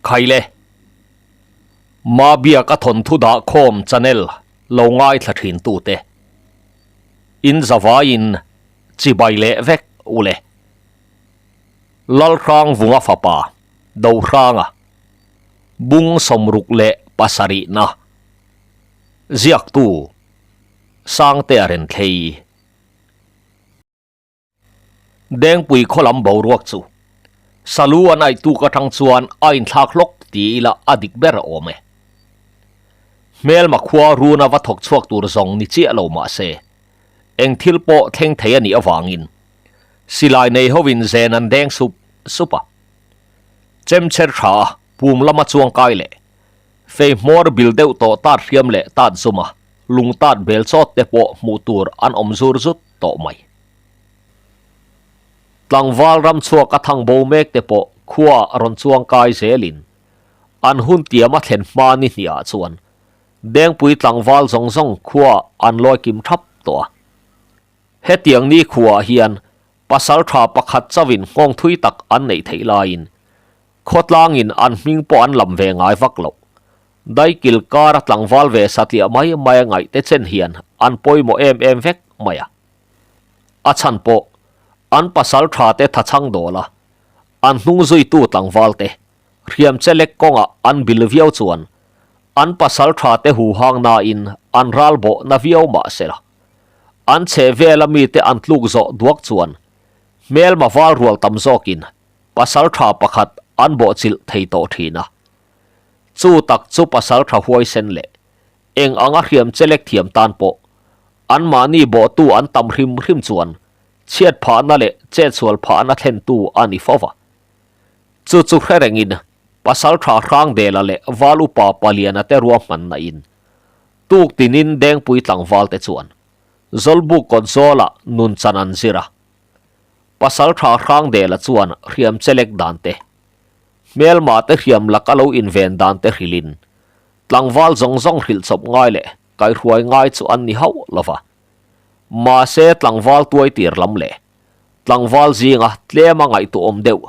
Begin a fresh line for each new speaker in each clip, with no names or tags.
Khaile. Mabiaka thawnthu dah khawm channel lo ngaithla thin tute. In zavaiin chibai leh vek ule. Lalhrang vunga fapa Dohranga bung 67 na ziaktu Sangtea Renthlei. Dengpui khaw lam boruak chu Salu an aih tuk atang chuan a inthlak hlawk ti ila a dik ber awm e. Hmelma khua runa va thawk chhuak tur zawng ni chiah lo mah se, eng thil pawh thleng thei a nih avangin silai nei hovin zen an deng sup sup a. Chemcher tha a pum lama chuang kai leh fei hmawr bil deuh tawh tat hriam leh tat zum a lung tat bel chawt te pawh hmuh tur an awm zur zut tawh mai. Tlangval ram chhuak a thang bo mek te pawh khua rawn chuang kai zelin an hun tiam a thlen hma ni hniah chuan Dengpui tlangval zawng zawng khua an lawi kim thap tawh a. Hetiang ni khuaah hian pasal tha pakhat chauhin nghawng thui tak an neih theih laiin khawtlangin an hming pawh an lam ve ngai vak loh. Daikil kara tlangval ve satliah mai mai a ngaih te chen hian an pawimawh em em vek mai a. A chhan pawh an pasal tha te thachhang dawl a, an hnung zuitu tlangval te hriam chelek kawngah an bil viau chuan an pasal tha te huhang nain an ral bawh na viau mah sela. An chheh vela mite an tluk zawh duak chuan hmelma val rual tam zawkin pasal tha pakhat an bawhchilh thei tawh thin a. Chu tak chu pasal tha huaisen leh eng anga hriam chelek thiam tan pawh anmahni bawhtu an tam hrim hrim chuan chhiat phahna leh chetsual phahna thlentu a ni fo va. Chu chu hre rengin pasal tha Hrangdela leh Val Upa Paliana te ruahmanna in Tuk tinin Dengpui tlangval te chuan Zawlbuk kawt zawlah nun chan an zir a. Pasal tha Hrangdela chuan hriam chelek dan te, hmelma te hriam laka lo inven dan te hrilhin tlangval zawng zawng hrilh chawp ngai leh kaihruai ngai chu an ni hauh lo va. Mahse tlangval tuai tir lam leh tlangval zinga tlema ngaihtuahawm deuh,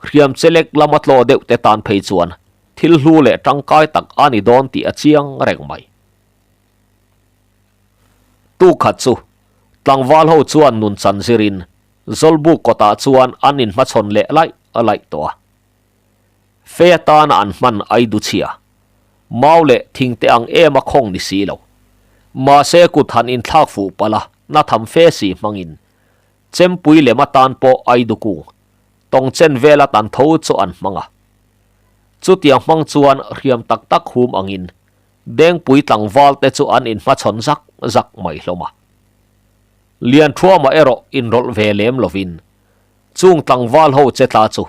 hriam chelek lama tlaw deuh te tan phei chuan thil hlu leh tangkai tak a ni dawn tih a chiang reng mai. Tukhat chu tlangval ho chuan nun chan zirin Zawlbuk kawtah chuan an inhmachhawn leh laih laih tawh a. Fei atana an hman ai du chhia, mau leh thingte ang em a khawng ni si lo. Mahse kut han inthlak fuh palh a, na tham fe si hmangin Chempui lem atan pawh ai du kung, tawng chen vel atan tho chu an hmang a. Chutiang hmang chuan hriam tak tak hum angin Dengpui tlangval te chu an inhmachhawn zak zak mai hlawm a. Lianthuama erawh inrawlh ve lem lovin chung tlangval ho che tla chu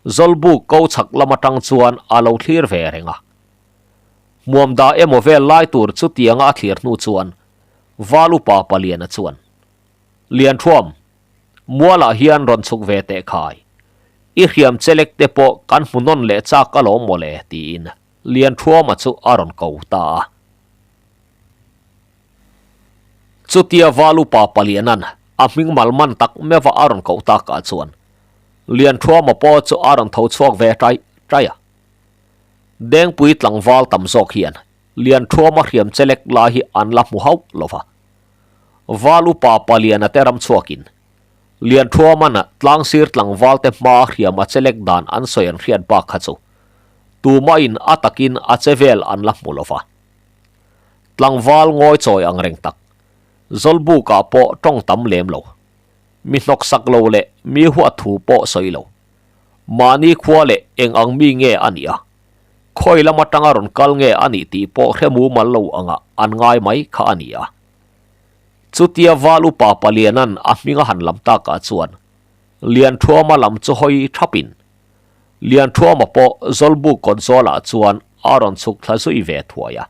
Zawlbuk ko chhak lam atang chuan a lo thlir ve reng a. Hmuamda emaw vel lai tur chutianga a thlir hnu chuan Val upa Paliana chuan, Lianthuam, mualah hian rawn chhuk ve teh khai. I hriam chelek te pawh kan hmu nawn leh chak alawm mawle, tiin Lianthuama chu a rawn ko ta a. Chutia Val upa Paliana'n a hming mal man tak meuha a rawn koh takah chuan Lianthuama pawh chu a rawn tho chhuak ve ṭai ṭai a. Dengpui tlangval tam zawk hian Lianthuama hriam chelek lai hi an la hmu hauh lo va. Val upa Paliana te ram chhuakin Lianthuama'n tlangsir tlangval te hmaa hriam a chelek dan an sawi an hriat bak kha chu tumahin a takin a che vel an la hmu lo va. Tlangval ngawi chawi ang reng tak, Zawlbukah pawh tawng tam lem lo, mi hnawksak lo leh mi huat thu pawh sawi lo. Mahni khua leh eng ang mi nge a nih a, khawi lam atanga rawn kal nge a nih tih pawh hre mumal lo angah an ngai mai kha a ni a. Chutia Val upa Paliana'n a hming a han lam takah chuan Lianthuama lam chu hawi thapin Lianthuama pawh Zawlbuk kawt zawlah chuan a rawn chhuk thla zui ve thuai a.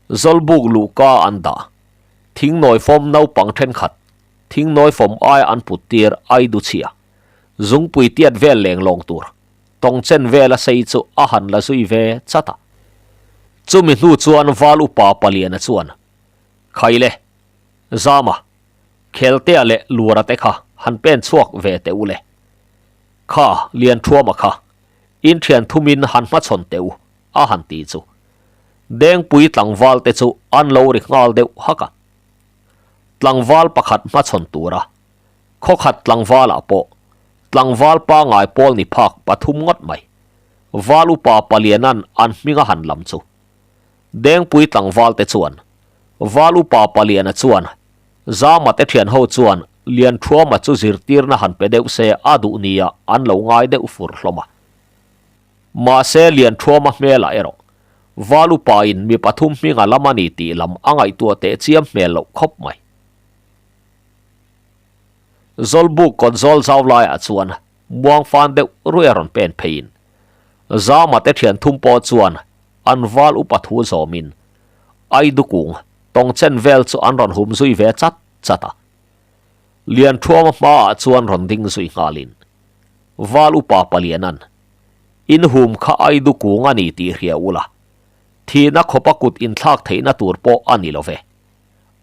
Zawlbuk luhka an dah thingnawi fawm naupang thenkhat thingnawi fawm aia an put tir ai du chhia zungpui tiat vel leng lawng tur tawng chen vela sei chu a han la zui ve chat a. Chumi hnu chuan Val upa Paliana chuan, Khaile, Zama, Kheltea leh Lura te kha han pen chhuak ve teh u le. Kha, Lianthuama kha. In thian thumin han hmachhawn teh u, a han ti chu. Dengpui tlangval te chu an lo ri nghal deuh hak a. Tlangval pakhat hmachhawn tura khawkhat tlangvalah pawh tlangval pangai pawl ni phak pathum ngawt mai. Val upa Paliana'n an hming a han lam chu. Dengpui tlangval te chuan Val upa Paliana chuan Zama te thian ho chuan Lianthuama chu zirtirna han pe deuh se a duh nia an lo ngai deuh fur hlawm a. Mahse Lianthuama hmelah erawh Val upa in mi pathum hming a lam a ni tih lam a ngaihtuah teh chiam hmel loh khawp mai. Zawlbuk kawt zawl zau laiah chuan muang fan deuh ruih a rawn pen pheiin Zama te thian thum pawh chuan an val upa thu zawmin Aidukung tawng chen vel chu an rawn hum zui ve chat chat a. Lianthuama hmaah chuan rawn ding zui nghalin Val upa Paliana'n In hum kha Aidukung a ni tih hria ula, thihna khawpa kut inthlak theihna tur pawh a ni lo ve.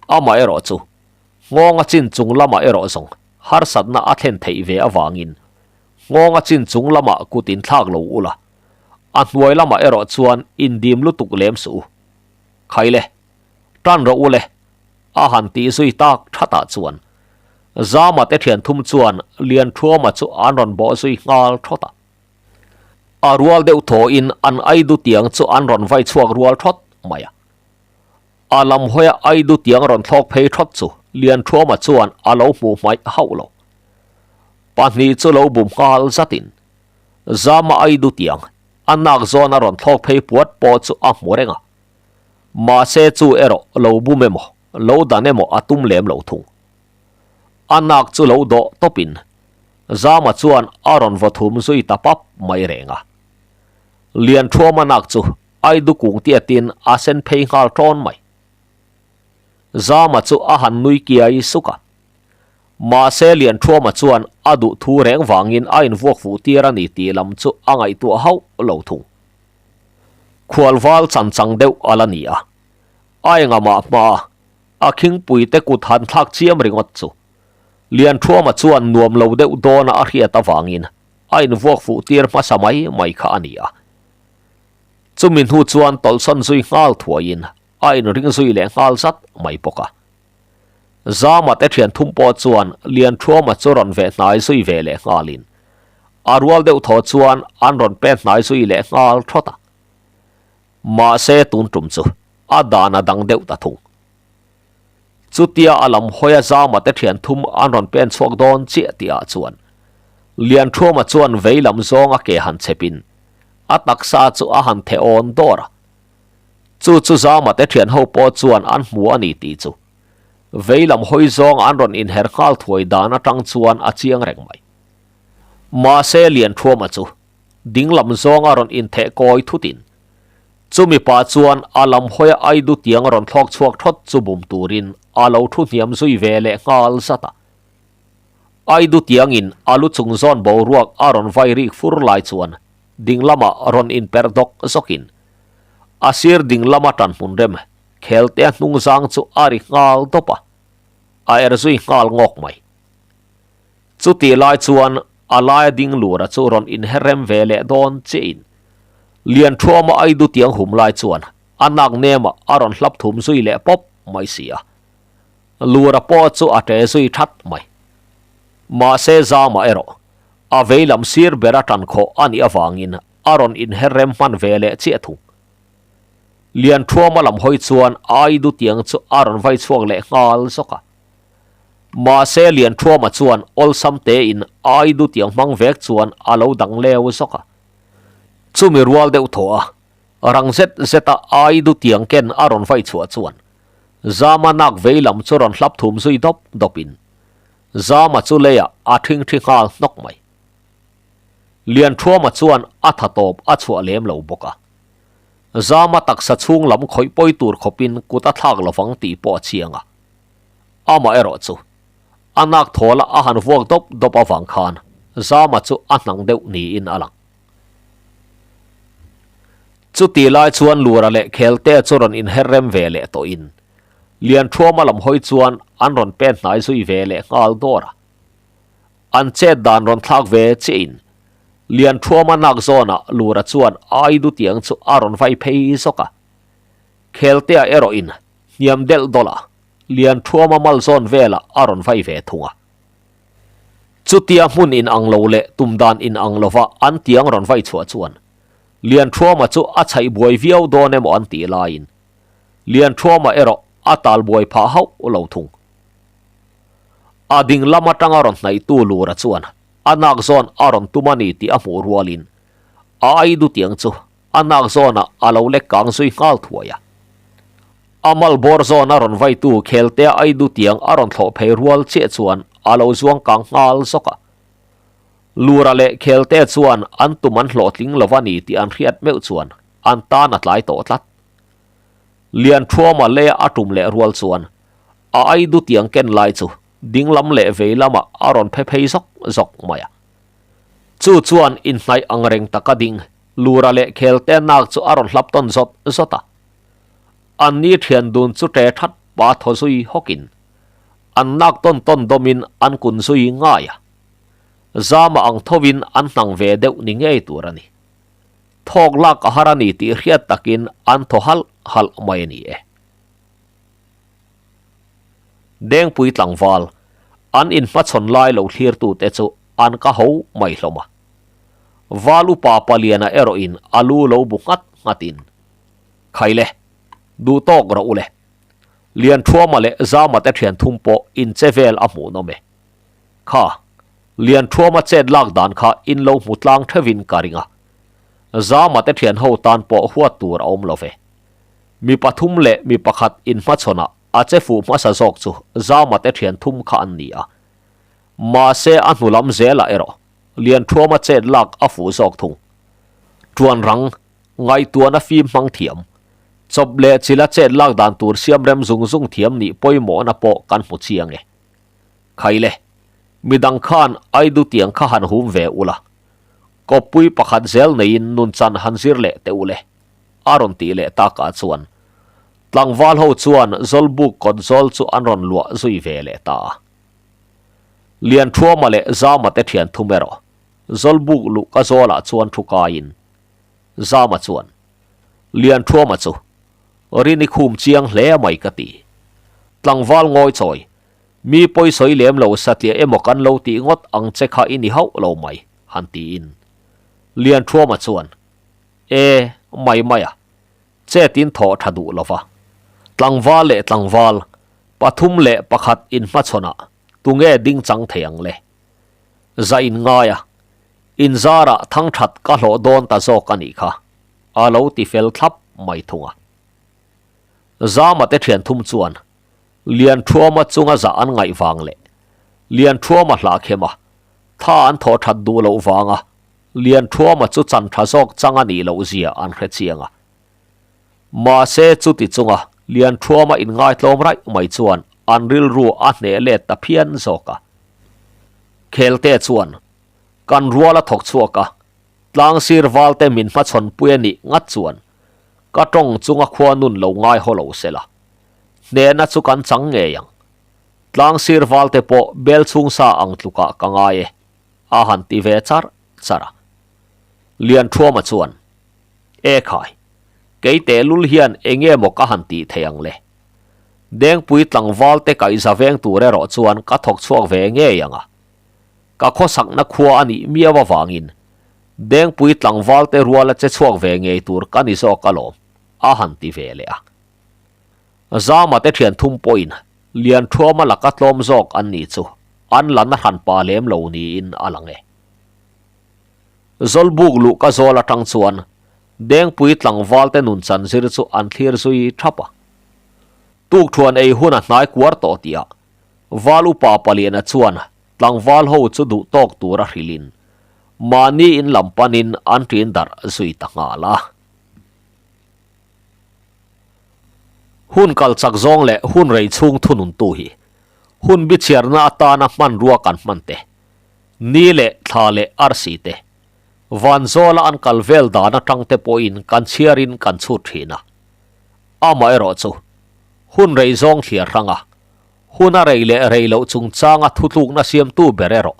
Amaherawh chu Nghawnga chin chung lamah erawh zawng harsatna a thlen theih ve avangin nghawnga chin chung lamah kut inthlak lo ula, a hnuai lamah erawh chuan indim lutuk lem suh u. Khai le, tan rawh u le, a han tih zui tak thatah chuan Zama te thian thum chuan Lianthuama chu an rawn bawh zui nghal thawt a. A rual deuh thawhin an aidu tiang chu an rawn vai chhuak rual thawt mai a. A lam hawia Aidu tiang rawn thlawk phei thawt chu Lianthuama chuan a lo hmuh hmaih hauh lo. Pahnih chu lo bum nghal zatin Zama Aidu tiang a nak zawn a rawn thlawk phei puat pawh chu a hmu reng a. Mahse chu erawh lo bum emaw, lo dan emaw a tum lem lo thung. A nak chu lo dawh tawpin Zama chuan a rawn vaw thum zui ta pap mai reng a. Lianthuama nak chu Aidu kung tiatin a sen phei nghal ṭawn mai. Zama chu a han nui kiai suk a. Mahse Lianthuama chuan a duh thu reng vangin a invuak fuh tir a ni tih lam chu a ngaihtuah hauh lo thung. Khualval chan chang deuh a la ni a. A engamah hmaa a khingpui te kut han thlak chiam ringawt chu Lianthuama chuan nuam lo deuh dawna a hriat avangin a invuak fuh tir hmasa mai mai kha a ni a. Chumi hnu chuan tawlhsawn zui nghal thuaiin a inring zui leh nghal zat mai bawk a. Zama te thian thum pawh chuan Lianthuama chu rawn veh hnai zui ve leh nghalin a rual deuh thaw chuan an rawn pen hnai zui leh nghal thawt a. Mahse tun tum chu a dan a dang deuh ta thung. Chutia a lam hawia Zama te thian thum an rawn pen chhuak dawn chiah tihah chuan Lianthuama chuan vei lam zawng a ke han chhepin a taksa chu a han theh awn dawr a. Chu chu Zama te thian ho pawh chuan an hmu a ni tih chu vei lam hawi zawng an rawn inher nghal thuai dan atang chuan a chiang reng mai. Mahse Lianthuama chu ding lam zawng a rawn intheh kawi thutin Chumi pah chuan a lam hawia Aidu tiang rawn thlawk chhuak thawt chu bum turin a lo thu hniam zui ve leh nghal zat a. Aidu tiangin a lu chung zawn boruak a rawn vai rik fur lai chuan ding lamah rawn inperh dawk zawkin a sir ding lama tan hmun rem kheltea hnung zang chu a ri nghal dawp a, a er zui nghal ngawk mai. Chutih lai chuan a laia ding lura chu rawn inher rem ve leh dawn chiahin Lianthuama Aidu tiang hum lai chuan a nak nemah a rawn hlap thum zui leh pawp mai si a. Lura pawh chu a ṭe zui ṭhat mai. Mahse Zama erawh a vei lam sir bera ṭan khawh a nih avangin a rawn inher rem hman ve leh chiah thung. Lianthuama lam hawi chuan Aidu tiang chu a rawn vai chhuak leh nghal zawk a. Mahse Lianthuama chuan awlsam tein Aidu tiang hmang vek chuan a lo dang leu zawk a. Chumi rual deuh thaw a, rang zet zeta Aidu tiang ken a rawn vai chhuah chuan Zama nak vei lam chu rawn hlap thum zui dawp dawpin Zama chu leiah a thingthi nghal hnawk mai. Lianthuama chuan a tha tawp a chhuah lem lo bawk a. Zama taksa chhung lam khawih pawi tur khawpin kut a thlak lovang tih pawh a chiang a. Amah erawh chu a nak thawla a han vuak dawp dawp avang khan Zama chu a hnang deuh niin a lang. Chuti lai chuan Lura leh Khelte chu rawn inher rem ve leh tawhin Lianthuama lam hawi chuan an rawn pen hnai zui ve leh nghal dawr a. An chet dan rawn thlak ve chiahin. Lianthuama nak zawnah Lura chuan Aidu tiang chu a rawn vai phei zawk a. Kheltea erawhin hniam delh dawlh a, Lianthuama mal zawn velah a rawn vai ve thung a. Chutia hmun in ang lo leh tum dan in ang lova an tiang rawn vai chhuah chuan Lianthuama chu a chhaih buai viau dawn emaw an tih laiin Lianthuama erawh a tal buai phah hauh lo thung. A ding lam atanga rawn hnaihtu Lura chuan a nak zawn a rawn tum a ni tih a hmuh rualin a aidu tiang chu a nak zawnah a lo lek kang zui nghal thuai a. A mal bawr zawn a rawn vaitu Kheltea aidu tiang a rawn thlawh phei rual chiah chuan a lo zuang kang nghal zawk a. Lura leh Kheltea chuan an tum an hlawhtling lo a ni tih an hriat meuh chuan an tan a tlai tawh tlat. Lianthuama leh a tum leh rual chuan a aidu tiang ken lai chu dinglam leh vei lamah a rawn phe phei zawk zawk mai a. Chu chuan inhnaih ang reng taka ding Lura leh Khelte nak chu a rawn hlap tawn zawt zawt a. An ni thian dun chu ṭe that pa thaw zui hawkin an nak tawn tawn dawmin an kun zui ngai a. Zama ang thovin an hnang ve deuh ni ngei tur a ni. Thawk lak a har a ni tih hriat takin an thaw halh halh mai a ni e. Dengpui tlangval, an inhmachhawn lai lo thlirtute chu an ka ho mai hlawm a. Val upa paliana erawhin a lu lo bu nghat nghatin, Khaile, duh tawk rawh u le. Lianthuama leh Zama te thian thum pawh in che vel a hmuh nawm e. Kha, Lianthuama chet lak dan kha in lo hmu tlang theuhin ka ring a. Zama te thian ho tan pawh huat tur a awm lo ve. Mi pathum leh mi pakhat inhmachhawnah a che fuh hmasa zawk chu Zama te thian thum kha an ni a. Mahse a hnu lam zelah erawh Lianthuama chet lak a fuh zawk thung. Tuan rang, ngaihtuahna fim hmang thiam, chawp leh chila chet lak dan tur siam rem zung zung thiam nih pawimawhna pawh kan hmu chiang e. Khaile, midang khan Aidu tiang kha han hum ve ula. Kawppui pakhat zel neiin nunchan han zir leh teh ule. A rawn tih leh takah chuan tlangval ho chuan Zawlbuk kawt zawl chu an rawn luah zui ve leh ta a. Lianthuama leh Zama te thian thum erawh Zawlbuk luhka zawlah chuan thu kaiin Zama chuan Lianthuama chu Rini khum chiang hle mai ka ti. Tlangval ngawi chawi mi pawisawi lem lo satliah emaw kan lo tih ngawt ang che kha i ni hauh lo mai han tiin Lianthuama chuan E, mai mai a, chetin thawh tha duh lova. Tlangval leh tlangval, pathum leh pakhat inhmachhawnah tunge ding chang thei ang le? Za in ngai a, inzarah thangthat ka hlawh dawn ta zawk a nih kha, a lo ti fel thlap mai thung a. Zama te thian thum chuan Lianthuama chunga zah an ngaih vang leh Lianthuama hlahkhem a, tha an thawh that duh loh vanga Lianthuama chu chan tha zawk chang a nih loh zia an hre chiang a. Mahse chuti chunga Lianthuama inngaitlawm raih mai chuan an rilru a hneh let ta phian zawk a. Khelte chuan kan rual a thawk chhuak a, tlangsir valte min hmachhawn pui a nih ngat chuan ka tawng chunga khua nun lo ngai haw lo se la, hnehna chu kan chang ngei ang. Tlangsir valte pawh bel chhungsa ang tlukah ka ngai e. A han ti ve char char a. Lianthuama chuan, E khai, kei tehlul hian enge maw ka han tih thei ang le? Dengpui tlangval te kaihza veng tur erawh chuan ka thawk chhuak ve ngei ang a. Ka khawsakna khua a nih miau avangin Dengpui tlangval te ruala che chhuak ve ngei tur ka ni zawk alawm, a han ti ve leh a. Zama te thian thum pawhin Lianthuama laka tlawm zawk an nih chu an la na hran pa lem lo niin a lang e. Zawlbuk luh ka zawl atang chuan Dengpui tlangval te nun chan zir chu an thlir zui thap a. Tukthuan ei hun a hnai kuar tawh tihah Val upa paliana chuan tlangval ho chu duh tawk tur a hrilhin mahni in lam panin an ṭin darh zui ta nghal a. Hun kal chak zawng leh hun rei chhung thununtu hi hun bichhiarna atana hmanrua kan hman te, ni leh thla leh arsi te, vanzawla an kal vel dan atang te pawhin kan chhiarin kan chhut thin a. Amaherawh chu, hun rei zawng thliar hranga hun a rei leh rei loh chungchanga thutlukna siamtu ber erawh.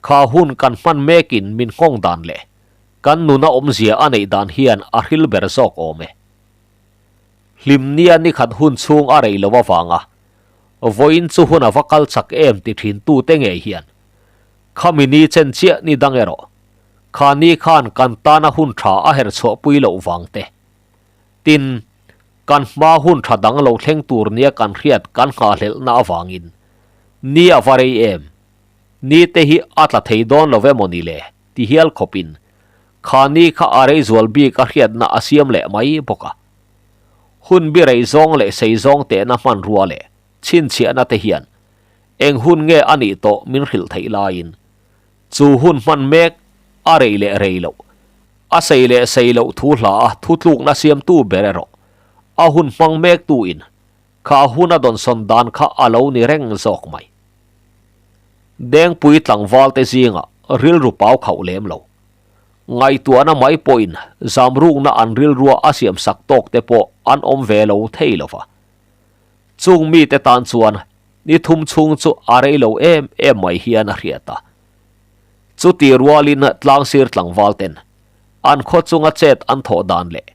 Kha hun kan hman mekin min nghawng dan leh kan nuna awmzia a neih dan hian a hril ber zawk awm e. Hlimnia nikhat hun chhung a rei lo avanga vawiin chu hun a va kal chak em ti thin tute ngei hian khami ni chen chiah ni dang erawh kha ni khan kan tana hun tha a her chhuahpui loh vang te. Tin, kan hma hun tha dang lo thleng tur nia kan hriat kan nghahhlelhna avangin ni a va rei em? Ni te hi a tla thei dawn lo emaw ni le? ti hial khawpin kha ni kha a rei zual bik a hriatna a siam leh mai bawk a. Hun bi rei zawng leh sei zawng tehna hmanrua leh chhinchhiahna te hian eng hun nge a nih tawh min hrilh theih laiin chu hun hman mek a rei leh rei loh, a sei leh sei loh thu hla a thutlukna siamtu ber erawh a hun hmang mektuin Kha hun a dawnsawn dan kha a lo ni reng zawk mai. Dengpui tlangval te zingah rilru pau khauh lem lo. Ngaihtuahna mai pawhin zamrukna an rilrua a siamsak tawk te pawh an awm ve lo thei lo va. Chung mite tan chuan ni thum chhung chu a rei lo em em mai hian a hriat a. Chuti rualin tlangsir tlangval ten an khaw chunga chet an thawh dan leh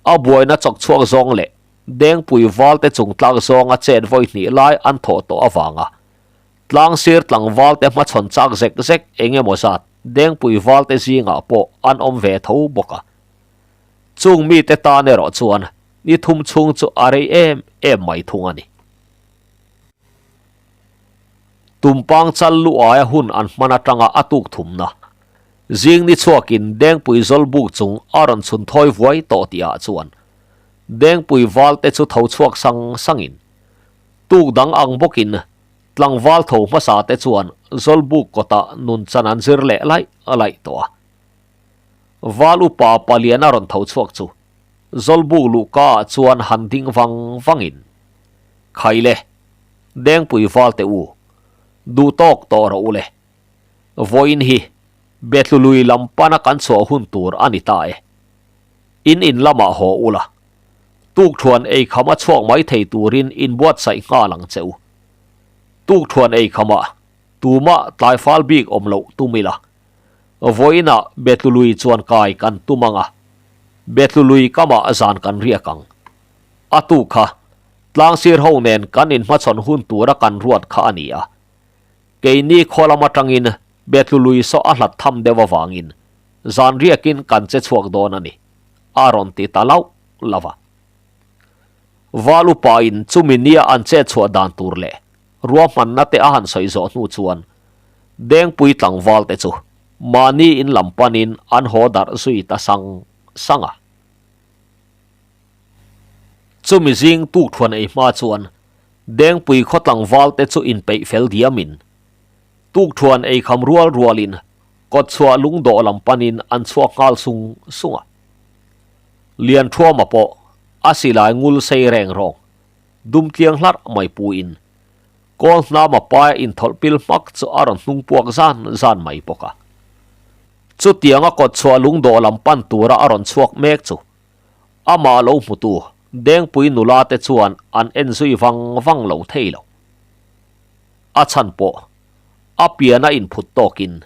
a buaina chawk chhuak zawng leh Dengpui valte chung tlak zawnga chet vawi hnih lai an thawh tawh avanga tlangsir tlangvalte hmachhawn chak zek zek eng emaw zat Dengpui valte zingah pawh an awm ve tho bawk a. Chung mite tan erawh chuan ni thum chhung chu a rei em em mai thung a ni. Tumpang chal lu aia hun an hman atanga a tuk thumna zing ni chhuakin Dengpui zawlbuk chung a rawn chhun thawi vuai tawh tihah chuan Dengpui valte chu tho chhuak sang sangin, tuk dang ang bawkin tlangval tho hmasa te chuan Zawlbuk kawtah nun chan an zir leh laih laih tawh a. Val upa palian a rawn tho chhuak chu Zawlbuk luhka ah chuan han ding vang vangin, Khaile, Dengpui valte u, duh tawk tawh rawh u le. Vawiin hi Bethlului lam pana kan chhuah hun tur a ni ta e. In in lamah haw ula, tukthuan eikham a chhuak mai thei turin inbuatsaih nghal ang che u. Tukthuan eikhamah tumah tlaifal bik awm loh tum ila, vawiinah Betlului chuan kai kan tum ang a, Betlului kamah zan kan riak ang. A tuk kha tlangsir ho nen kan inhmachhawn hun tura kan ruat kha a ni a. Keini khaw lam atangin Betlului saw a hlat tham deuh avangin Zan riakin kan che chhuak dawn a ni, a rawn ti ta lauh lauh a. Val upain chumi nia an chet chhuah dan tur leh ruahmanna te a han sawi zawh hnu chuan Dengpui tlangval te chu mahni in lam panin an haw darh zui ta sang sang a. Chumi zing tukthuan ei hma chuan Dengpui khaw tlangval te chu inpeih fel diamin tukthuan ei kham rual rualin Kawtchhuah lungdawh lam panin an chhuak nghal sung sung a. Lianthuama pawh a silai ngul sei reng rawng, dum tliang hlarh mai puiin kawl hnama paia inthawlh pil hmak chu a rawn hnung puak zan zan mai bawk a. Chutianga kawtchhuah lungdawh lam pan tura a rawn chhuak mek chu amah lo hmutu Dengpui nula te chuan an en zui vang vang lo thei lo. A chhan pawh A pian a inphut tawkin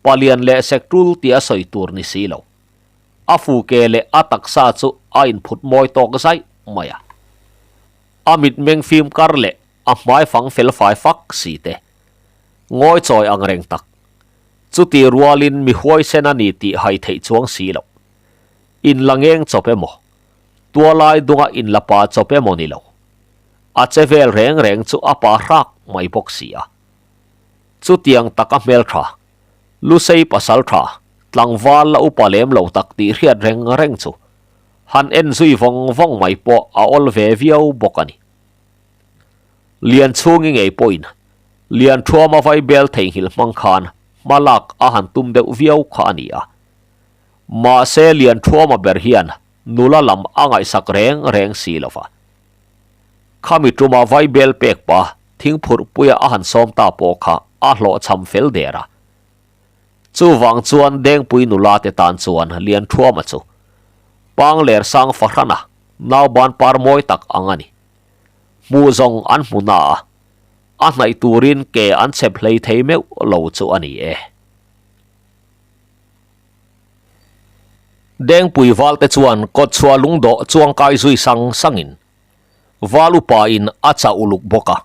palian leh sektul tia sawi tur ni si lo. A fuke leh a taksa chu a inphut mawi tawk zaih mai a. A mitmeng fim kar leh a hmai fang fel fai fak si te. Ngawi chawi ang reng tak. Chuti rualin mi huaisen a ni tih hai theih chuang si lo. Inla ngeng chawp emaw, tualai dunga inla pa chawp emaw ni lo. A che vel reng reng chu a pa hrak mai bawk si a. Chutiang taka hmeltha, Lusei pasal tha, tlangval la upa lem lo tak tih hriat reng reng chu han en zui vawng vawng mai pawh a awl ve viau bawk a ni. Lianchhungi ngei pawhin Lianthuama vaibel theihnghilh hmang khan hma lak a han tum deuh viau kha a ni a. Mahse Lianthuama ber hian nula lam a ngaihsak reng reng si lo va. Khami tuma vaibel pek pa thingphurhpuia a han sawm ta pawh kha a hlawhchham fel der a. Chuvang chuan Dengpui nula te tan chuan Lianthuama chu Pangler sang fahrana nauban par mawi tak ang a ni. Hmuh zawng an hmu na a. A hnaih turin ke an chep hlei thei meuh lo chu a ni e. Dengpui valte chuan kawtchhuah lungdawh chuangkai zui sang sangin val upain a chah uluk bawk a.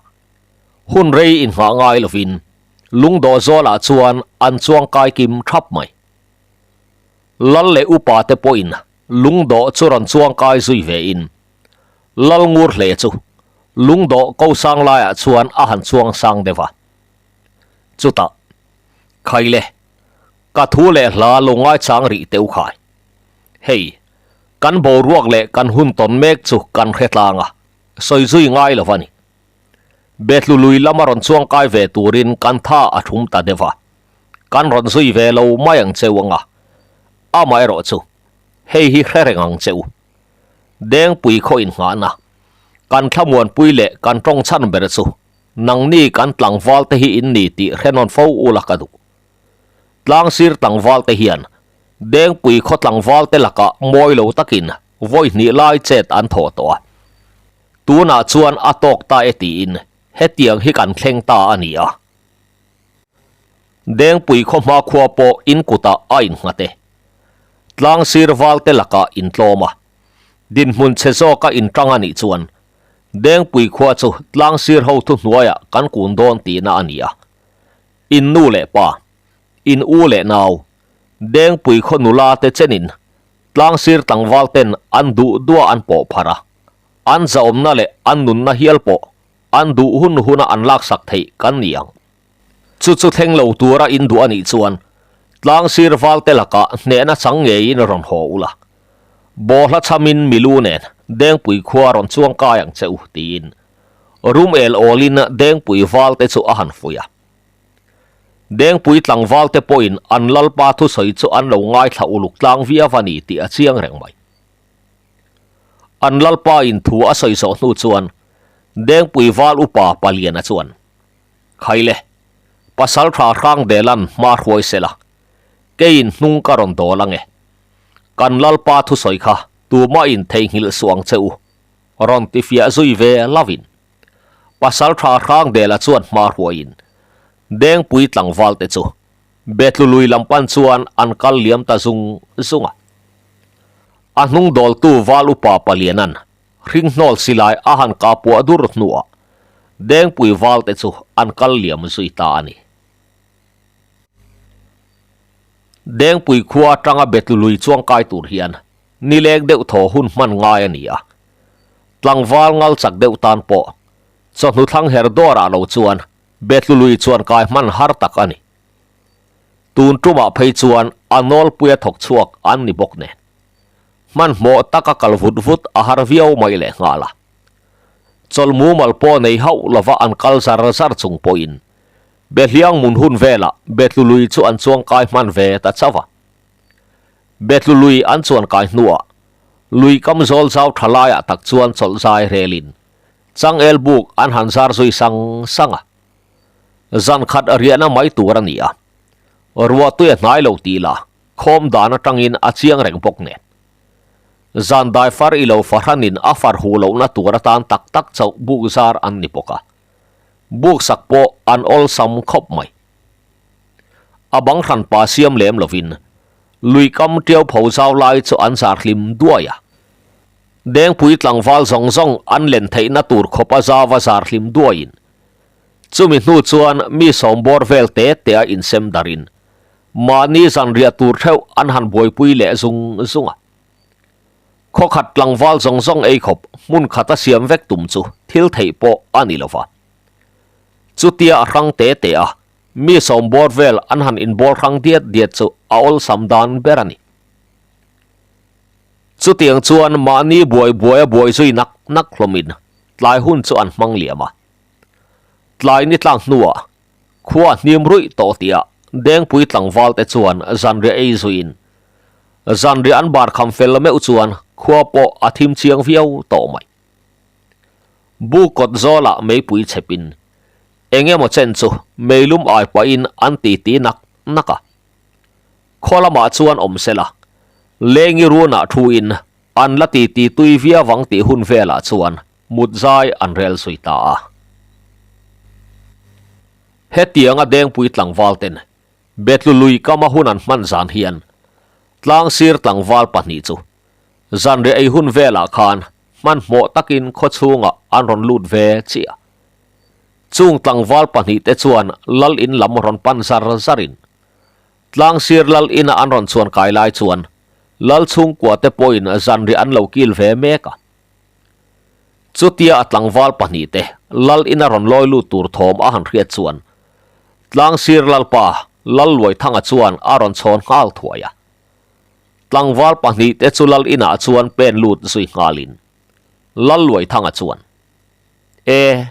Hun rei inngah ngai lovin lungdawh zawlah chuan an chuangkai kim thap mai. Lal leh upa te pawhin lungdawh chu rawn chuangkai zui vein Lal ngur hle chu lungdawh ko sang laiah chuan a han chuang sang deuh a. Chutah, Khaile, ka thu leh hla lo ngaichang rih teh u khai. Hei, kan boruak leh kan hun tawn mek chu kan hre tlang a, sawi zui ngai lo a ni. Betlu lui lama rawn chuang kai ve turin kan tha a thum ta deuh a, kan rawn zui ve lo mai ang cheu anga, amaherawh chu hei hi hre reng ang che u. Dengpui khaw inngahna, kan thlamuanpui leh kan tawng chhan ber chu nangni kan tlangval te hi in ni tih hre nawn fo ula ka duh. Tlangsir tlangval te hian Dengpui khaw tlangval te lakah mawi lo takin vawi hnih lai chet an thawh tawh a. Tunah chuan a tawk ta e tiin hetiang hi kan thleng ta a ni a. Dengpui khaw hma khua pawh in kutah a innghat e. Tlangsir valte lakah intlawm a. Dinhmun chhe zawka inṭang a nih chuan Dengpui khua chu tlangsir ho thuhnuaiah kan kun dawn tihna a ni a. In nu leh pa, in u leh nau, Dengpui khaw nula te chenin tlangsir tlangval ten an duh duah an pawh phar a, an zahawmna leh an nunna hial pawh an duh hun huna an laksak theih kan ni ang. Chu chu thleng lo tura in duh a nih chuan tlangsir valte lakah hnehna chang ngeiin rawn haw ula. Bawhla chhamin milu nen Dengpui khua rawn chuang kai ang che u tiin rum el awlin Dengpui valte chu a han fuih a. Dengpui tlangvalte pawhin an lalpa thusawi chu an lo ngaithla uluk tlang viau a ni tih a chiang reng mai. An lalpa in thu a sawi zawh hnu chuan Dengpui val upa Paliana chuan, Khaile, pasal tha hrang Delan hma hruai sela, keiin hnung ka rawn dawl ange. Kan lalpa thusawi kha tumah in theihnghilh suh ang che u, rawn ti fiah zui ve lovin. Pasal tha hrang Dela chuan hma hruaiin Dengpui tlangval te chu Betlu lui lam pan chuan an kal liam ta zung zung a. A hnung dawltu val upa Palianan hringhnawl silai a han kah puah dur hnuah Dengpui val te chu an kal liam zui ta a ni. Dengpui khua atanga Betlu lui chuang kai tur hian nileng deuh thaw hun hman ngai a ni a. Tlangval ngal chak deuh tan pawh chawhnu thlang her dawrah lo chuan Betlu lui chuan kai hman har tak a ni. Tun tumah phei chuan a nawlpuia thawk chhuak an ni bawk nen. Hmanhmawh taka kal vut vut a har viau mai leh nghal a. Chawlh mumal pawh nei hauh lova an kal zar zar chung pawhin Behliang mun hun velah Betlu lui chu an chuang kai hman ve ta chauh a. Betlu lui an chuan kai hnuah lui kam zawl zau tha laiah tak chuan chawlh zai relin Changel buk an han zar zui sang sang a. Zan khat riahna mai tur a ni a. Ruahtui a hnai lo tih la khawm dan atangin a chiang reng bawk nen. Zan dai far i lo fahranin a far huh lohna tur atan tak tak chauh buk zar an ni bawk a. Buk sak pawh an awlsam khawp mai. A bang hran pa siam lem lovin lui kam tiau pho zau lai chu an zar hlim duai a. Dengpui tlangval zawng zawng an len theihna tur khawpa zauva zar hlim duaiin chumi hnu chuan mi sawm bawr vel te te a insem darin mahni zanriah tur theuh an han buaipui leh zung zung a. Khawkhat tlangval zawng zawng ei khawp hmun khata siam vek tum chu thil theih pawh a ni lova. Chutia a hrang te te a mi sawm bawr vel an han inbawl hrang diat diat chu a awlsam dan ber a ni. Chutiang chuan mahni buai buai a buai zui nak nak hlawmin tlai hun chu an hmang liam a. Tlai ni tlang hnuah khua hnim ruih tawh tihah Dengpui tlangval te chuan zanriah ei zuiin zanriah an bar kham fel meuh chuan khua pawh a thim chiang viau tawh mai. Bu kawt zawlah meipui chhepin eng emaw chen chu meilum ai pahin an titi nak nak a. Khaw lamah chuan awm sela, Lengi runah thuin an la titi tui viau ang tih hun velah chuan mut zai an rel zui ta a. Hetianga Dengpui tlangval ten Betlu lui kama hun an hman zan hian tlangsir tlangval pahnih chu zanriah ei hun velah khan hmanhmawh takin khawchhungah an rawn lut ve chiah. Chung tlangval pahnihte chuan lal in lam rawn pan zar zarin tlangsir lal ina an rawn chuan kai lai chuan lal chhungkua te pawhin zanriah an lo kil ve mek a. Chutia a tlangval pahnihte lal ina rawn lawi lut tur thawm a han hriat chuan tlangsir lalpa Lalluaithanga chuan a rawn chhawn nghal thuai a. Tlangval pahnihte chu lal inah chuan pen lut zui nghalin Lalluaithanga chuan, E,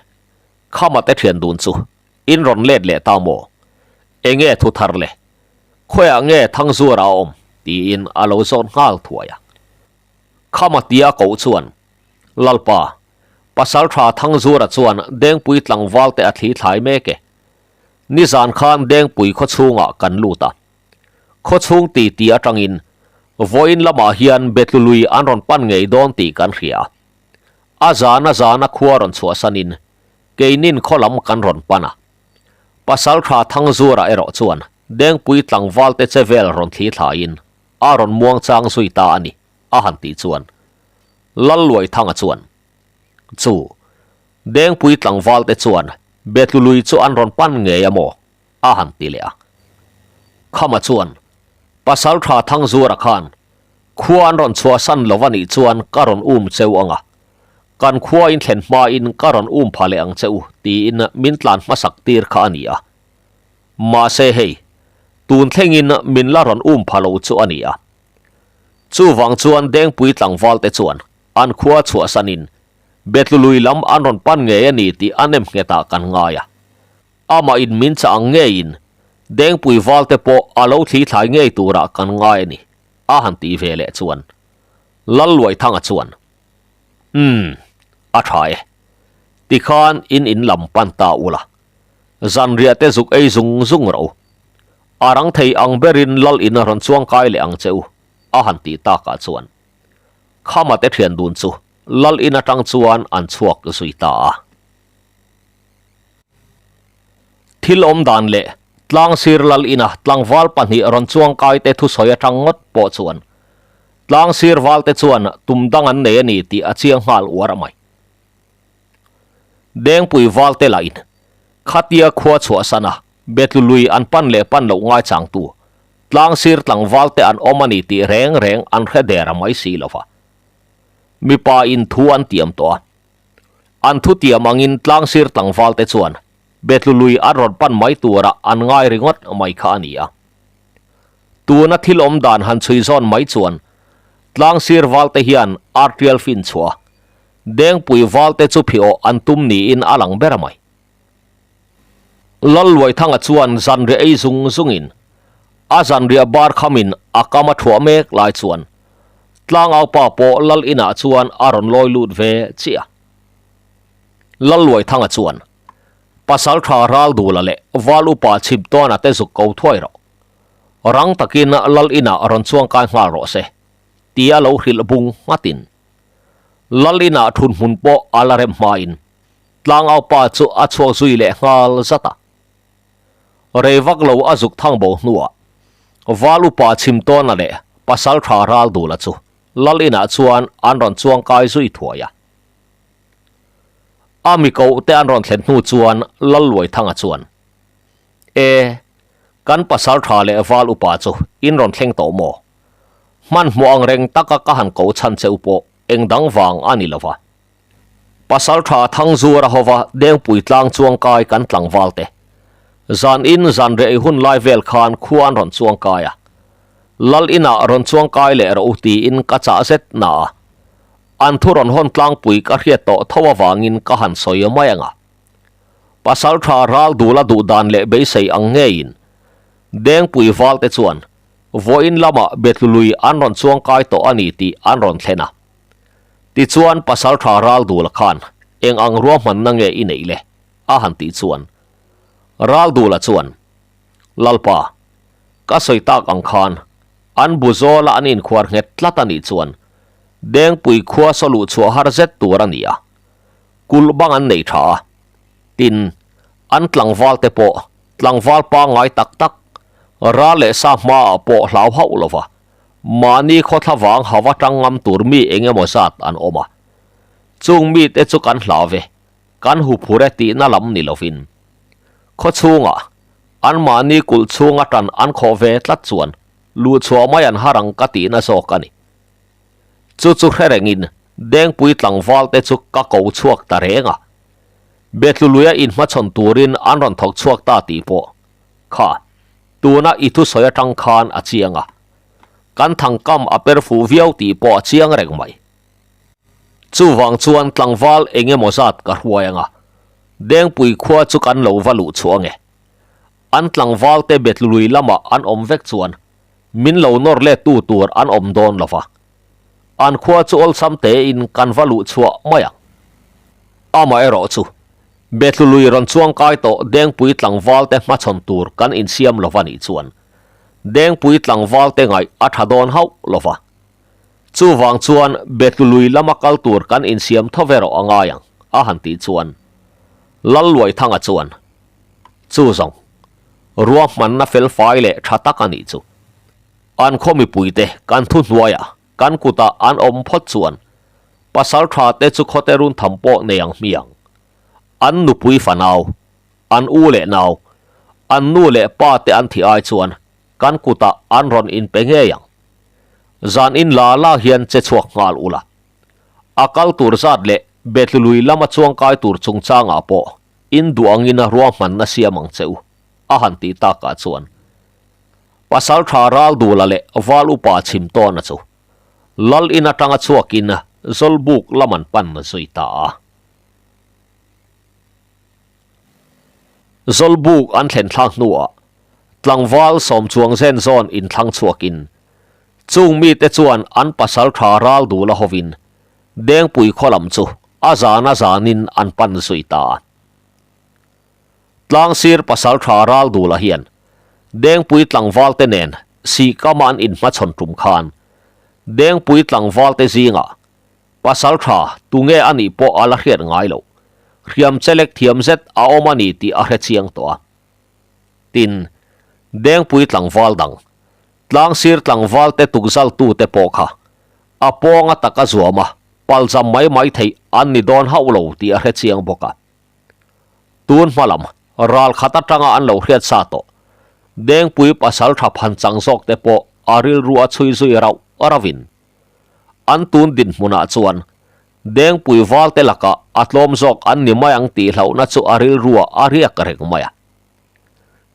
Khama te thian dun chu in rawn let leh ta maw? Enge thu thar le? Khawiah nge Thangzuara a awm? tiin a lo zawt nghal thuai a. Khama tia koh chuan, Lalpa, Pasaltha Thangzuara chuan Dengpui tlangval te a thli thlai mek e. Nizan khan Dengpui khaw chhungah kan lut a. Khaw chhung ti ti atangin vawiin lamah hian Betlu lui an rawn pan ngei dawn tih kan hria a. A zan a zana khua rawn chhuahsanin keinin khaw lam kan rawn pan a. Pasaltha Thangzuara erawh chuan Dengpui tlangval te che vel rawn thli thlaiin a rawn muang chang zui ta a ni, a han tih chuan Lalluaithanga chuan, Chu, Dengpui tlangval te chuan Betlu lui chu an rawn pan ngei a maw? a han ti leh a. Khama chuan, Pasaltha Thangzuara khan khua an rawn chhuahsan lo a nih chuan ka rawn um cheu ang a, kan khua in thlen hmain ka rawn um pha leh ang che u tiin min tlan hmasak tir kha a ni a. Mahse hei, tun thlengin min la rawn um pha lo chu a ni a. Chuvang chuan Dengpui tlangval te chuan an khua chhuahsanin Betlu lui lam an rawn pan ngei a ni tih a nem nghetah kan ngai a. Amah in min chah ang ngeiin Dengpui val te pawh a lo thli thlai ngei turah kan ngai a ni, a han tih ve leh chuan Lalluaithanga chuan, Umm, a tha e. Tikhan in in lam pan ta ula. Zanriah te zuk ei zung zung rawh u. A rang thei ang berin lal in a rawn chuang kai leh ang che u, a han tih takah chuan Khama te thian dun chu lal in atang chuan an chhuak zui ta a. Thil awm dan leh tlangsir lal ina tlangval pahnih rawn chuang kai te thusawi atang ngawt pawh chuan tlangsir val te chuan tum dang an nei a ni tih a chiang nghal uar mai. Dengpui val te lahin khatia khua chhuahsan a Betlu lui an pan leh pan loh ngaichangtu tlangsir tlangval te an awm a ni tih reng reng an hre der a mai si lova. Mipa in thu an tiam tawh a. An thu tiam angin tlangsir tlangval te chuan Betlu lui an rawn pan mai tura an ngai ringawt mai kha a ni a. Tuna thil awm dan han chhui zawn mai chuan tlangsir val te hian artial fin chhuah a, Dengpui val te chu phiawh an tum niin a lang ber mai. Lalluaithanga chuan zanriah ei zung zungin a zanriah bar khamin a kam a thuah mek lai chuan Tlangaupa pawh Lal inah chuan a rawn lawi lut ve chiah. Lalluaithanga chuan Pasaltha Raldula leh Val Upa Chhiptawna te zuk ko thuai rawh. Rang takin Lal inah rawn chuangkai nghal rawh se, tia lo hrilh bung nghatin Lal inah thunhmun pawh a la rem hmain Tlangaupa chu a chhuak zui leh nghal zat a. Rei vak lo a zuk thang bo hnuah Val upa Chhimtawna leh Pasaltha Raldula chu Lal inah chuan an rawn chuang kai zui thuai a. A mi koh te an rawn thlen hnu chuan Lalluaithanga chuan, E, kan Pasaltha leh Val upa chu in rawn thleng tawh maw? Hmanhmawh ang reng taka ka han ko chhan che u pawh eng dang vang a ni lova. Pasaltha Thangzuara hova Dengpui tlang chuangkai kan tlangval te. Zan in zan reh hun lai vel khan khua an rawn chuangkai a. Lal inah rawn chuangkai leh rawh u tiin ka chah zet na a. An thu rawn hawn tlangpui ka hriat tawh tho avangin ka han sawi mai ang a. Pasaltha ral dula duh dan leh beisei ang ngeiin Dengpui val te chuan vawiin lamah Betlului an rawn chuangkai tawh a ni tih an rawn thlen a. Tichuan Pasaltha Raldula khan eng ang ruahmanna nge i neih le? a han tih chuan Raldula chuan, Lalpa, ka sawi tak ang khan an bu zawla an inkhuar nghet tlat a nih chuan Dengpui khua saw luh chhuah har zet tur a ni a, kulh bang an nei tha a, tin, an tlangval te pawh. Tlangval pangngai tak tak, ral leh sa hmaah pawh hlau hauh lo va, mahni khawthla vang hava tang ngam tur mi eng emaw zat an awm a. Chung mite chu kan hlau ve, kan huphur e tihna lam ni lovin. Khawchhungah, anmahni kulh chhunga tan an khawh ve tlat chuan luhchhuah mai an har ang ka tihna zawk a ni. Chu chu hre rengin Dengpui tlangval te chu ka ko chhuak ta reng a. Bethluluia inhmachhawn turin an rawn thawk chhuak ta tih pawh kha tuna i thusawi atang khan a chiang a. Kan thangkam a per fuh viau tih pawh a chiang reng mai. Chuvang chuan tlangval eng emaw zat ka hruai ang a, Dengpui khua chu kan lo va luh chhuah ang e. An tlangvalte Bethlului lamah an awm vek chuan min lo nawr let tu tur an awm dawn lo va. An khua chu awlsam tein kan va luh chhuah mai ang. Amaherawh chu, Bethlului rawn chuangkai tawh Dengpui tlangvalte hmachhawn tur kan insiam lo va nih chuan Dengpui tlangvalte ngaih a tha dawn hauh lo va. Chuvang chuan Bethlului lama kal tur kan insiam tho ve rawh a ngai ang, a han tih chuan Lalluaithanga chuan, Chu zawng, ruahmanna felfai leh tha tak a nih chu. An khaw mipuite kan thu hnuaiah kan kutah an awm phawt chuan pasal tha te chu khawte run tham pawh nei ang hmiang. An nupui fanau, an u leh nau, an nu leh pa te an thih ai chuan kan kutah an rawn inpe ngei ang. Zan in la la hian che chhuak nghal ula. A kal tur zat leh Bethlului lama chuangkai tur chungchangah pawh in duh angin ruahmanna siam ang che u, a han tih takah chuan Pasal tha Raldula leh Val Upa chhim tawna chu Lal in atanga chhuakin Zawlbuk lam an pan zui ta a. Zawlbuk an thlen thlak hnuah tlangval sawm chuang zen zawn inthlang chhuakin chung mite chuan an pasal tha Raldula hovin Dengpui khaw lam chu a zan a zanin an pan zui ta a. Tlangsir pasal tha Raldula hian Dengpui tlangvalte nen Sihkama an inhmachhawn tum khan Dengpui tlangvalte zingah pasal tha tunge a nih pawh a la hriat ngai loh, hriam chelek thiam zet a awm a ni tih a hre chiang tawh a. Tin, Dengpui tlangval dang, Tlangsir tlangvalte tukzaltute pawh kha a pawnga taka zuama palzam mai mai theih an ni dawn hauh lo tih a hre chiang bawk a. Tun hma lam ral khat atanga an lo hriat sa tawh Dengpui pasal tha phan chang zawk te pawh a rilru a chhui zui rauh rauhin an tun dinhmunah chuan Dengpui valte lakah a tlawm zawk an ni mai ang tih hlauhna chu a rilruah a riak reng mai a.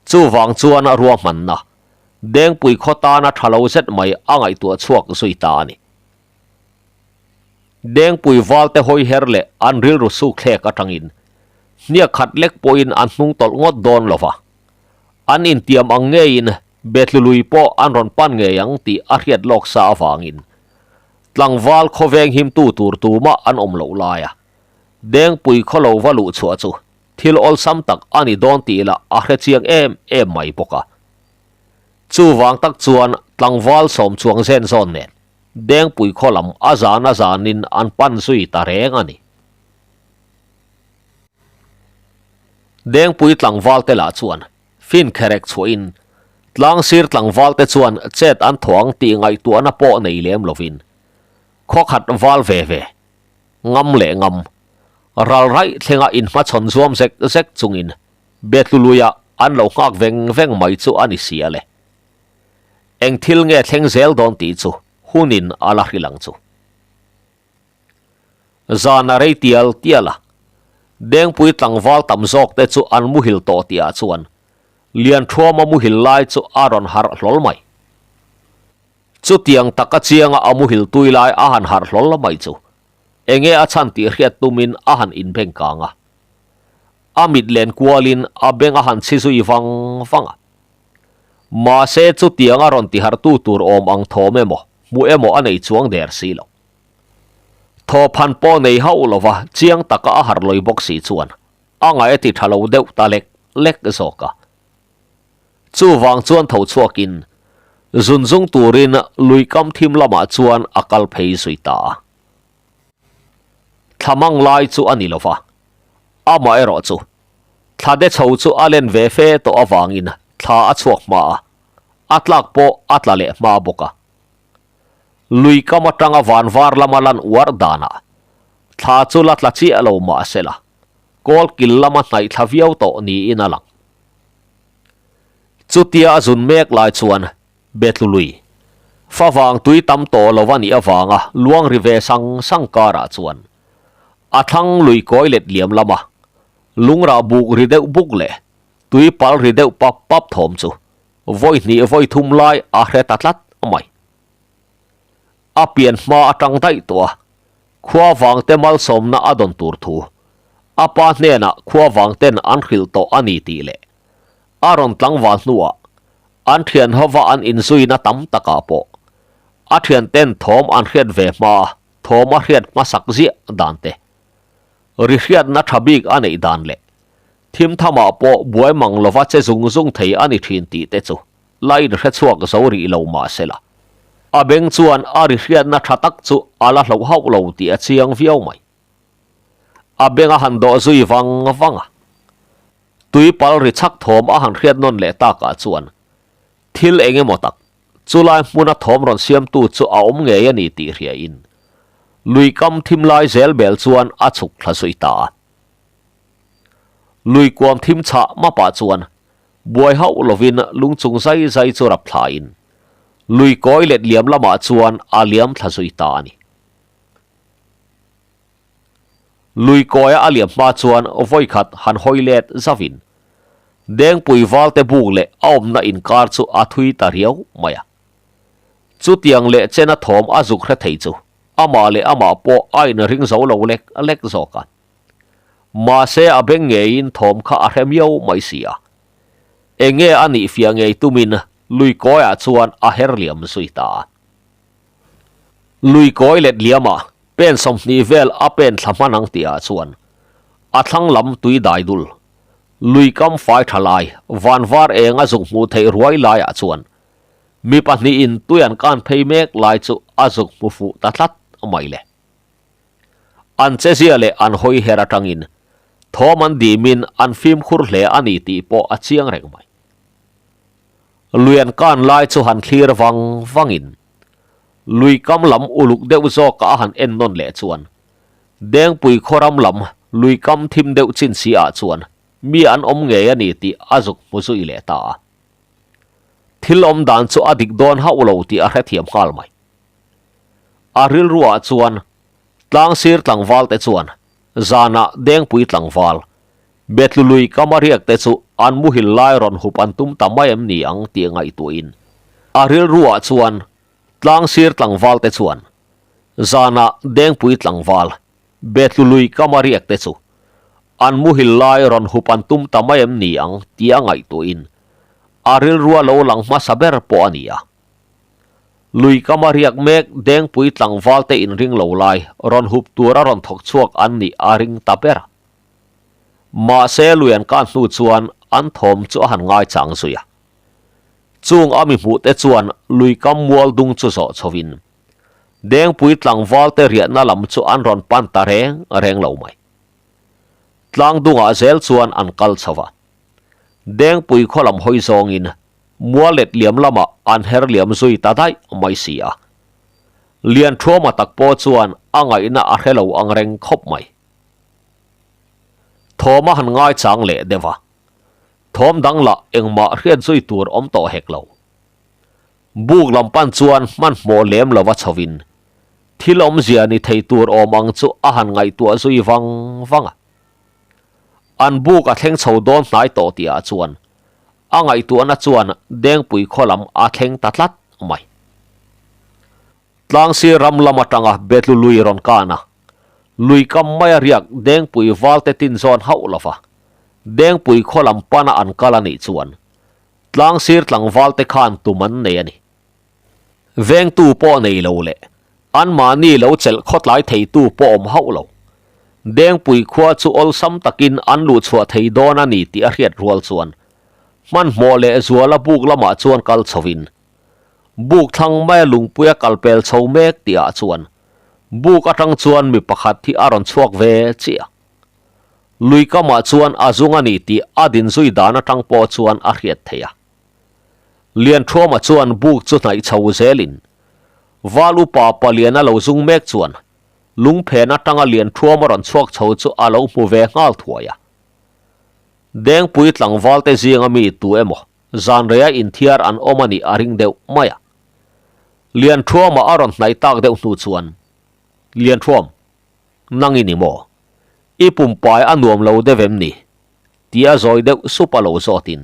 Chuvang chuan a ruahmanna Dengpui khaw tana tha lo zet mai a ngaihtuah chhuak zui ta a ni. Dengpui valte hawi her leh an rilru suk thlek atangin hniak khat lek pawhin an hnung tawlh ngawt dawn lo va. An intiam ang ngeiin Bethlului pawh an rawn pan ngei ang tih a hriat lawk sa avangin tlangval khawveng himtu tur tumah an awm loh laia Dengpui khaw lo va luh chhuah chu thil awlsam tak a ni dawn tih lah a hre chiang em em mai bawk a. Chuvang tak chuan tlangval sawm chuang zen zawn nen Dengpui khaw lam a zan a zanin an pan zui ta reng a ni. Dengpui tlangval te lah chuan fin kherek chhuahin tlangsir tlangval te chuan chet an thaw ang tih ngaihtuahna pawh nei lem lovin khaw khat val ve ve ngam leh ngam ral raih thlenga inhmachhawn zuam zek zek chungin Bethluluia an lo nghak veng veng mai chu a ni si a le. Eng thil nge thleng zel dawn tih chu hunin a la hrilh ang chu. Zan a rei tial tial a, Dengpui tlangval tam zawk te chu an muhil tawh tihah chuan Lianthuama muhil lai chu a rawn harh hlawl mai. Chutiang taka chianga a muhil tui lai a han harh hlawl mai chu enge a chhan tih hriat tumin a han inbeng kang a. A mit len kualin a beng a han chhi zui vang vang a. Mahse chutiang a rawn tihartu tur awm ang thawm emaw, hmuh emaw a nei chuang der si lo. Thawphan pawh nei hauh lova chiang taka a harh lawi bawk si chuan a ngaih a ti tha lo deuh ta lek lek zawk a. Chuvang chuan tho chhuakin zun zung turin lui kam thim lamah chuan a kal phei zui ta a. Thlamang lai chu a ni lova, amaherawh chu. Thla de chho chu a len ve fe tawh avangin thla a chhuak hma a, a tlak pawh a tla leh hma bawk a. Lui kam atanga van var lama lan uar danah thla chu la tla chiah lo mah sela, kawl kil lama hnaih thla viau tawh niin a lang. Chutia a zun mek lai chuan Betlu lui favang tui tam tawh lo a nih avanga luang ri ve sang sang karah chuan a thlang lui kawi let liam lama lungrah buk ri deuh buk leh tui pal ri deuh pap pap thawm chu vawi hnih vawi thum lai a hre ta tlat mai. A pian hma atang daih tawh a, khua vangte malsawmna a dawn tur thu a pa hnenah khua vangten an hrilh tawh a ni tih leh a rawn tlangval hnuah an thian hova an inzuina tam takah pawh a thianten thawm an hriat ve hma a thawm a hriat hmasak ziah dan te, ri hriatna tha bik a neih dan leh thim thamah pawh buai mang lova che zung zung thei a ni thin tih te chu la inhre chhuak zo rih lo mah sela a beng chuan a ri hriatna tha tak chu a la hloh hauh lo tih a chiang viau mai. A beng a han dawh zui vang vang a. Tui pal ri chhak thawm a han hriat nawn leh takah chuan thil eng emaw tak chulai hmuna thawm rawn siamtu chu a awm ngei a ni tih hriain lui kam thim lai zel bel chuan a chhuk thla zui ta a. Lui kuam thim chhah mapah chuan buai hauh lovin lung chung zai zai chu rap thlain lui kawi let liam lamah chuan a liam thla zui ta a ni. Lui kawia a liam hma chuan vawikhat han hawi let zavin Dengpui valte buk leh a awmna inkar chu a thui ta riau mai a. Chutiang leh chena thawm a zuk hre thei chu amah leh amah pawh a inring zo lo lek lek zawk a. Mahse a beng ngeiin thawm kha a hre miau mai si a. Enge a nih fiah ngei tumin lui kawiah chuan a her liam zui ta a. Lui kawi let liamah pen 20 vel a pen thla hman ang tihah chuan a thlang lam tui dai dul, lui kam fai tha lai, van var eng a zuk hmuh theih ruai laiah chuan mi pahnihin tui an kan phei mek lai chu a zuk hmu fuh ta tlat mai le. An chezia leh an hawi her atangin thawm an dimin an fimkhur hle a ni tih pawh a chiang reng mai. Lui an kan lai chu han thlir vang vangin lui kam lam uluk deuh zawka a han en nawn leh chuan Dengpui khaw ram lam lui kam thim deuh chin si ah chuan mi an awm ngei a ni tih a zuk hmu zui leh ta a. Thil awm dan chu a dik dawn hauh lo tih a hrethiam nghal mai. A rilruah chuan tlang sir tlangval te chuan zanah Dengpui tlangval Betlu lui kama riak te chu an muhil lai rawn hup an tum ta mai em ni ang tih ngaihtuahin a rilruah chuan tlang sir tlangval te chuan zanah Dengpui tlangval Betlu lui kama riak te chu an muhil lai rawn hup an tum ta mai em ni ang tih a ngaihtuahin a rilrua lo lang hmasa ber pawh a ni a. Lui kama riak mek Dengpui tlangval te inring lo lai rawn hup tur a rawn thawk chhuak an nih a ring ta ber a. Mahse lui an kah hnu chuan an thawm chu a han ngaichang zui a. Chung a mi hmuh te chuan lui kam mual dung chu zawh chhovin Dengpui tlangval te riahna lam chu an rawn pan ta reng reng lo mai. Tlang dungah zel chuan an kal chho va. Dengpui khaw lam hawi zawngin mual let liam lamah an her liam zui ta daih mai si a. Lianthuama tak pawh chuan a ngaihna a hre lo ang reng khawp mai. Thawm a han ngaichang leh deuh a, thawm dang lah engmah hriat zui tur awm tawh hek lo. Buk lam pan chuan hmanhmawh lem lova chhovin thil awmzia ni thei tur awm ang chu a han ngaihtuah zui vang vang a. An buk a thleng chho dawn hnai tawh tihah chuan a ngaihtuahna chuan Dengpui khaw lam a thleng ta tlat mai. Tlangsir ram lam atanga Betlu lui rawn kan a, lui kam maia riak Dengpui valte tin zawn hauh lova Dengpui khaw lam pana an kal a nih chuan Tlangsir tlangvalte khan tum an nei a ni. Vengtu pawh nei lo leh anmahni lo chelh khawtlai theitu pawh awm hauh lo. Dengpui khua chu awlsam takin an luhchhuah thei dawn a ni tih a hriat rual chuan hmanhmawh leh zuala buk lamah chuan kal chhovin buk thlang maia lungpuia kal pel chho mek tihah chuan buk atang chuan mi pakhat hi a rawn chhuak ve chiah. Lui kamah chuan a zung a ni tih a din zui dan atang pawh chuan a hriat theih a. Lianthuama chuan buk chu hnaih chho zelin Val upa palian a lo zung mek chuan lungphen atanga Lianthuama rawn chhuak chho chu a lo hmu ve nghal thuai a. Dengpui tlangval te zinga mi tu emaw zanreia inthiar an awm a nih a ring deuh mai a. Lianthuama a rawn hnaih tak deuh hnu chuan, Lianthuam, nang i ni maw? I pumpai a nuam lo deuh em ni? Tia zawi deuh sup a lo zawtin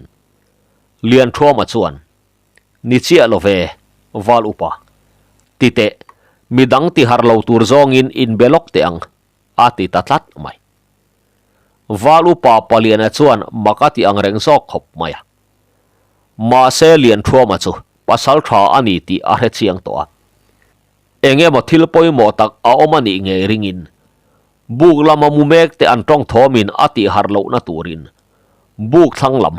Lianthuama chuan, Ni chiah lo ve, Val upa. Ti teh, midang ti har lo tur zawngin inbe lawk teh ang, a ti ta tlat mai. Val upa Paliana chuan mak a ti ang reng zawk khawp mai a. Mahse Lianthuama chu pasal tha a ni tih a hre chiang tawh a. Eng emaw thil pawimawh tak a awm a nih ngei ringin buk lama mu mek te an tawng thawmin a tih harh lohna turin buk thlang lam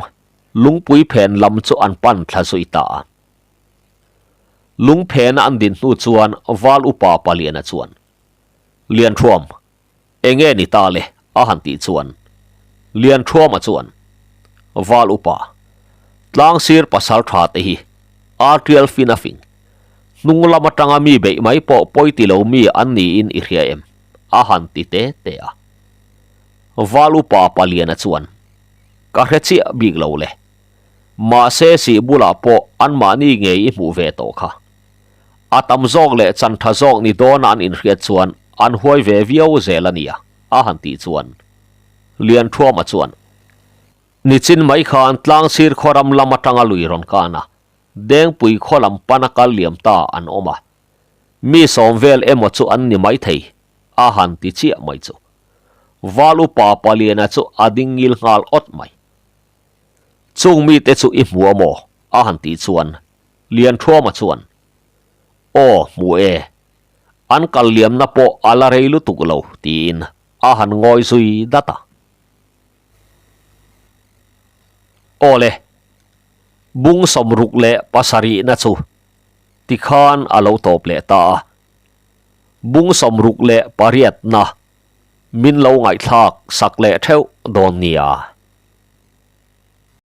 lungpui phen lam chu an pan thla zui ta a. Lungphena an din hnu chuan Val upa Paliana chuan, Lianthuam, Enge ni ta le? a han tih chuan Lianthuama chuan, Val upa, tlangsir pasal tha te hi Artial fin a fing, hnung lam atanga mi beih mai pawh pawi ti lo mi an niin i hria em? a han ti te te a. Val upa Paliana chuan, Ka hre chiah bik lo le. Mahse sih bulah pawh anmahni ngei i hmuh ve tawh kha. A tam zawk leh chan tha zawk ni dawna an inhriat chuan an huai ve viau zel a nia, a han tih chuan Lianthuama chuan Nichin mai khan Tlangsir khaw ram lam atanga lui rawn kan a, Dengpui khaw lam pana kal liam ta an awm a, mi sawm vel emaw chu an ni maithei, a han ti chiah mai chu. Val upa Paliana chu a ding ngil nghal awt mai. Chung mite chu i hmu a maw? a han tih chuan Lianthuama chuan, Aw, hmu e. An kal liamna pawh a la rei lutuk lo, tiin a han ngawi zui dat a. Aw le, bung 66 na chu tikhan a lo tawp leh ta a. Bung 68 na min lo ngaihthlak sak leh theuh dawn nia.